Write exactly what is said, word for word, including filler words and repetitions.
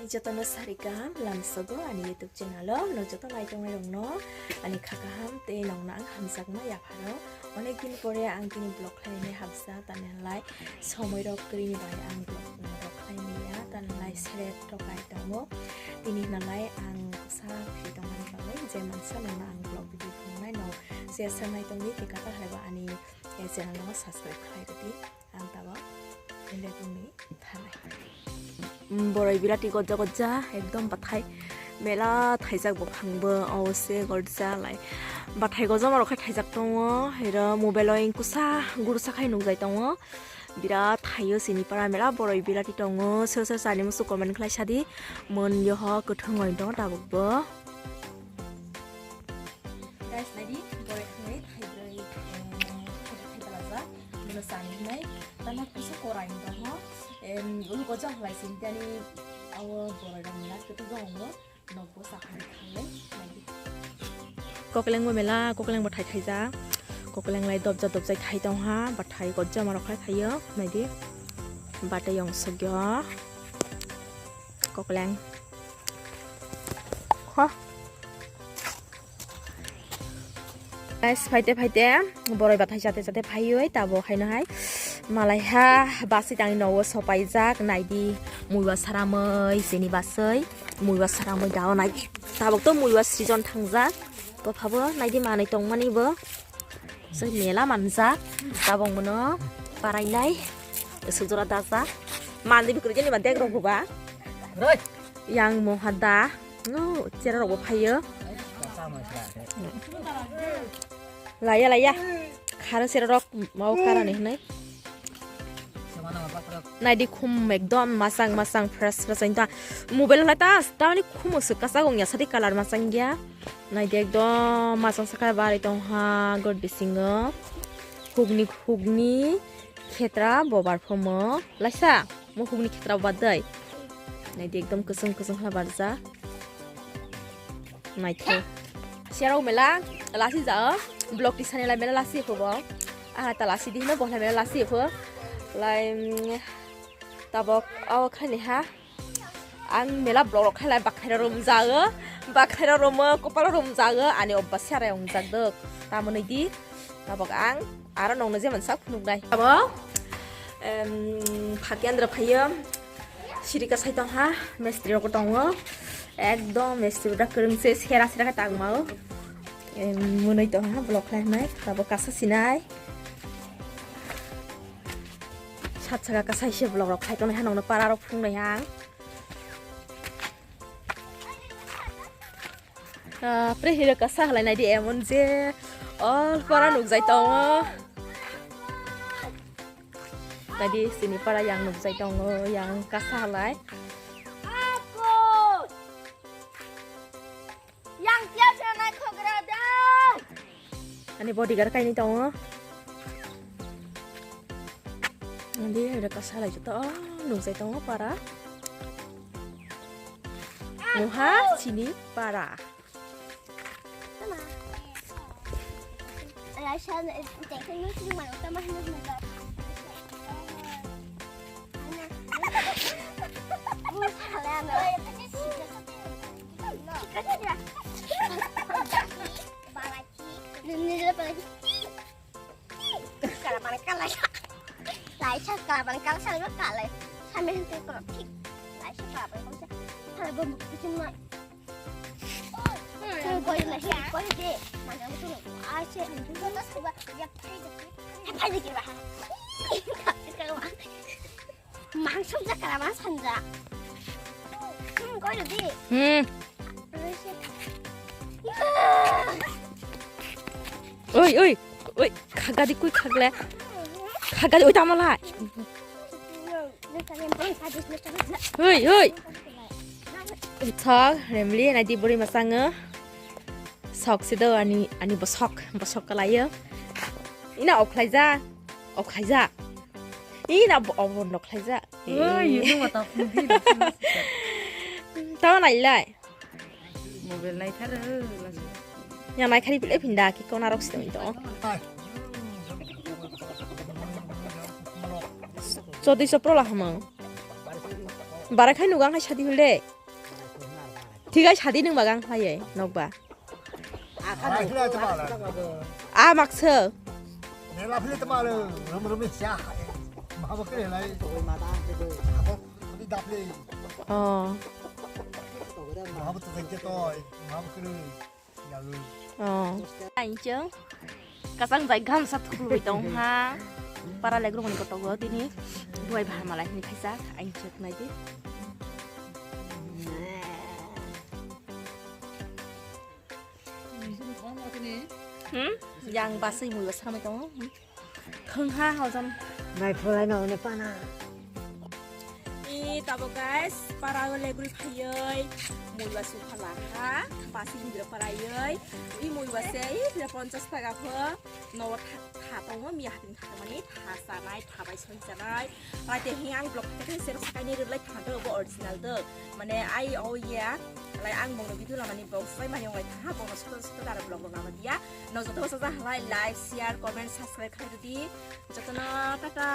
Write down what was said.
Jotono sari kaham lamsogo ani YouTube channel o, no joto naitongnai rokno ani kha kaham tei nongno ang hamjakma yapharo. Onek din pore ang tini vlog khlainai habsa, tani halai somoi rok kwrwini bai ang vlog rok khlaimaya, tani halai seret rok kai tongo. Tini hinalai ang sa free tongmani bagwi je mansa nongno ang vlog video phunuknai no se sanai tongdi, tei katal haiba ani channel no subscribe khlai rwdi. Ang tabok belai bini thanai. Mm, boroi bilati gojja gojja ekdom bathai mela thaijak buphangbo, o se gojja lai bathai gojma rok khai thaijak tongo, ero mobile o engkusa gursa khai nukjai tongo, birat thaio chini para mela boroi bilati tongo, sosa sani musu comment khlai sadi, mon yoho kwthwng oi tongo tabukbo. Guys, naidi, boroi thwnwi thaibrwi, eh, thaibrwi thaibrajak, bono chani hinai, tamo kusa korai wng tongmo, em, ulu gojak halai sini tani, awo boroi rok mela kwtwi tongo, nokbo sakhani thanglai, naidi. Koklengbo mela, koklengbo thai thaijak, kokleng lai dobja dobjai thai tongha, bathai gojja marok khai thaio, naidi, batwi yong sogyo, kokleng. Ho. Guys, phaite phaite boroi bathai chate chate phaiwi tabok haino hai malaiha basi tangni nogo sopaijak, naidi muiwa saramwi chini baswi muiwa saramwi dao naidi tabok to muiwa season thangjak, bophabo naidi manwi tongmani bo se mela manjak tabok mono parainai sujora dajak mandi bikri jeni ba dek rok buba. Yang moha da. No, chera rok bo phaio. Laya, laya. Kharo chera rok mau karani hinai. Naidi khum ekdom masang masang fresh fresh ain ta. Mobile lai ta, ta mani khum se kasa gong ya sadi color masang ya. Naidi ekdom masang saka bari tong ha god bisingo. Hugni hugni khetra bobar phomo. Laisa. Mukhungni khetra badai. Naidi ekdom kwchwng kwchwng khe barja. Naithe. Serok mela lasi ja. Block tisani lai mela lasi phubo. Aha ta lasi di hino bohla mela lasi phu. Lai, mm, tabok aw khani ha. Ang mela block rok khailai bakhaira rum jago. Bakhaira rumo kopalo rum jago. Ani obba serai ung jagdok. Tamoni di. Tabok ang aro nongno jemon sak phunuknai. Abo, em, phaki andra phaio. Sirika sai tongha, mistri rok tongo. Ekdom mistri da kwrwngse sera sera khe tangmao. Em, mwnwi tongha block khlainai. Tabok kasa sinai. Sat saka kasai se block rok khai tongnai ha nongno para rok phunuknai ha ang. Ah, pre hero kasa halai naidi emon je all para nukjai tongo. Naidi sini para yang nukjai tongo, yang kasa halai. Yang tiya sana khogra dai. Ani bodyguard kaini tongo. Andi reka salai joto, oh, nukjai tongo para. Muha chini para. Kalaban kalai. Laisa kalaban kalai salai kalai. Sambil henti korok thik. Laisa kalaban kalai salai bom kucing mai. Koi na koi de. Mana itu. Aise. Kota suba ya pai de. Pai de ba. Mangsuk jakra ma sanja. Hmm, koi rodi. Hmm. Oi, oi, oi, khagadi koi khagle. Khagadi oi tamalai. Oi, oi. Sok, remli, naidi buri masango. Sok sido ani, ani bosok, bosok kalayo. Ina oklaija, oklaija. Ina bo-, obo nokhlaija. Oi, eh. Yunu mata phunukdi, nokhlaija. Tama nailai. Mobile naitharo, lasi. Ya naikhari pile phinda ki kona rok sito ito. Chodi sopro la hamang. Bara khai nugang hai sadi hule. Thigai sadi nung bagang hai nokba. Arai hile tama le. A makse. Mela hile tama le. Rum rum sia. Maha bakre lai. Abo kuli daple. Oh. Maha bakre to. Maha bakre. Oh. Aincheng. Kasang jai gamsa thuklui tong ha. Para legrok ni kotogo tini. Buai baha malai ni khaisa. Ainchek nai di. Hmm? Yang basai mui basai kamai tong. Thwng ha hojam. Mai phulai no ne pana. I tabo guys, para o legui phayoi, muiwa su phala ha, pasi hindra parayoi, i muiwa se, i pira ponchas taka pho, no tha, tha tongo, miya hatin tha mani, tha sanai, tha bai soi sanai, rai te hi ang blog te se sakai ni rwlai tha do, bo original do, mane ai o ya, lai ang bongno video lamani bong sai mani onglai tha, bongno suto suto dara blog rok lama dia, no joto sa sa halai like, share, comment, subscribe khai di, jotono tata.